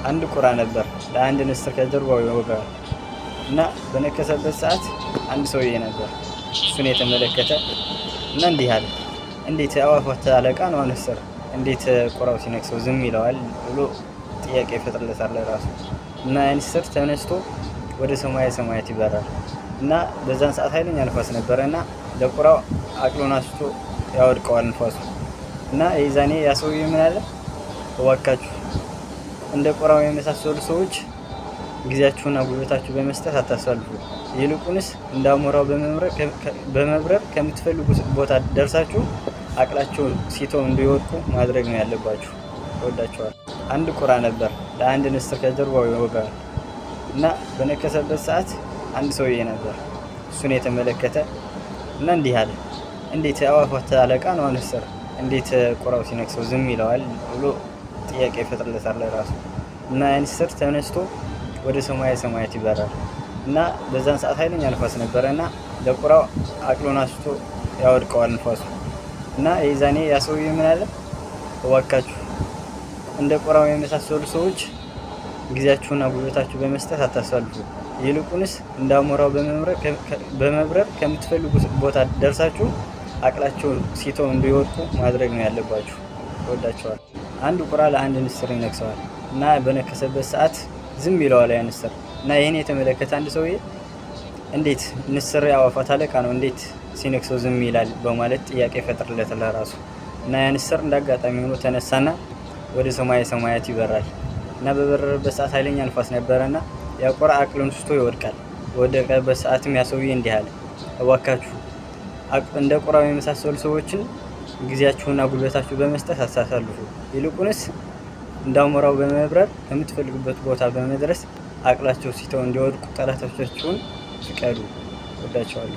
አንድ ቁራ ነበር ለአንድ ንስር ከጀርባው ይወጋዋል እና በነከሰበት ሰዓት አንድ ሰውዬ ነበር፣ እሱን የተመለከተ እና እንዲህ አለ፦ እንዴት የአዕዋፋት አለቃ ነው ንስር፣ እንዴት ቁራው ሲነክሰው ዝም ይለዋል ብሎ ጥያቄ ይፈጥርለታል ለራሱ። እና ያ ንስር ተነስቶ ወደ ሰማየ ሰማያት ይበራል እና በዛን ሰዓት ኃይለኛ ንፋስ ነበረ እና ለቁራው አቅሉን አስቶ ያወድቀዋል ንፋሱ። እና የዛኔ ያ ሰውዬ ምን አለ? እባካችሁ እንደ ቁራው የመሳሰሉ ሰዎች ጊዜያችሁና ጉልበታችሁ በመስጠት አታሳልፉ። ይልቁንስ እንደ አሞራው በመብረር ከምትፈልጉት ቦታ ደርሳችሁ አቅላቸው ሲተው እንዲወድቁ ማድረግ ነው ያለባችሁ። እወዳችኋለሁ። አንድ ቁራ ነበር ለአንድ ንስር ከጀርባው ይወጋዋል እና በነከሰበት ሰዓት አንድ ሰውዬ ነበር፣ እሱን የተመለከተ እና እንዲህ አለ፦ እንዴት የአዕዋፋት አለቃ ነው ንስር፣ እንዴት ቁራው ሲነክሰው ዝም ይለዋል ብሎ ጥያቄ ይፈጥርለታል ለራሱ። እና ያ ንስር ተነስቶ ወደ ሰማየ ሰማያት ይበራል እና በዛን ሰዓት ኃይለኛ ንፋስ ነበረ እና ለቁራው አቅሉን አስቶ ያወድቀዋል ንፋሱ። እና የዛኔ ያ ሰውዬ ምን አለ? እባካችሁ እንደ ቁራው የመሳሰሉ ሰዎች ጊዜያችሁና ጉልበታችሁ በመስጠት አታሳልፉ። ይልቁንስ እንደ አሞራው በመብረር ከምትፈልጉት ቦታ ደርሳችሁ አቅላቸው ሲተው እንዲወድቁ ማድረግ ነው ያለባችሁ። እወዳችኋለሁ። አንድ ቁራ ለአንድ ንስር ይነክሰዋል እና በነከሰበት ሰዓት ዝም ይለዋል ያ ንስር። እና ይህን የተመለከተ አንድ ሰውዬ እንዴት ንስር የአዕዋፋት አለቃ ነው፣ እንዴት ሲነክሰው ዝም ይላል በማለት ጥያቄ ይፈጥርለታል ለራሱ። እና ያ ንስር እንደ አጋጣሚ ሆኖ ተነሳና ወደ ሰማየ ሰማያት ይበራል እና በበረረበት ሰዓት ኃይለኛ ንፋስ ነበረና ያ ቁራ አቅሉን ስቶ ይወድቃል። በወደቀበት ሰዓትም ያ ሰውዬ እንዲህ አለ፦ እባካችሁ እንደ ቁራው የመሳሰሉ ሰዎችን ጊዜያችሁና ጉልበታችሁ በመስጠት አታሳልፉ። ይልቁንስ እንደ አሞራው በመብረር ከምትፈልጉበት ቦታ በመድረስ አቅላቸው ሲተው እንዲወድቁ ጠላቶቻችሁን ፍቀዱ። እወዳችኋለሁ።